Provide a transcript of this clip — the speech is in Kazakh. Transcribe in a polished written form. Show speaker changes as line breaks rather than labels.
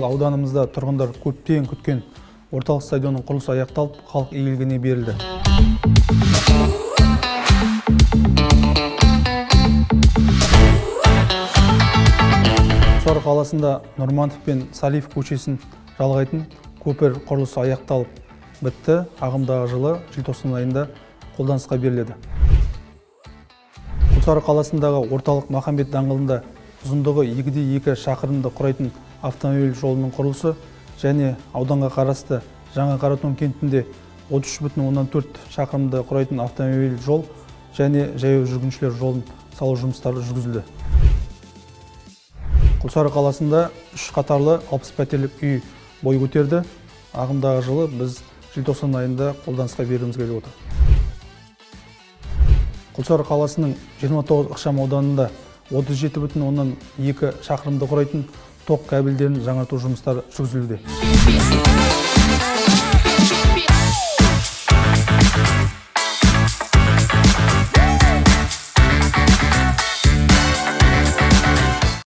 Биыл ауданымызда тұрғындар көптен күткен орталық стадионның құрылысы аяқталып, халық игілігіне берілді. Құлсары қаласында Нұрманов пен Салиев көшесін жалғайтын көпір құрылысы аяқталып бітті. Ағымдағы жылы желтоқсан айында қолданысқа беріледі. Құлсары қаласындағы орталық Махамбет даңғылында ұзындығы 2,2 шақырымды құрайтын автомобиль жолының құрылысы және ауданға қарасты Жаңа Қаратон кентінде 33,4 шақырымды құрайтын автомобиль жол және жаяу жүргіншілер жолын салу жұмыстары жүргізілді. Құлсары қаласында 3 қатарлы 60 пәтерлік үй бой көтерді. Ағымдағы жылы біз желтоқсан айында қолданысқа беруіміз келіп отыр. Құлсары қаласының 29 ықшам ауданында 37,2 шақырымды құрайтын тоқ кабельдерін жаңарту жұмыстары жүргізілуде.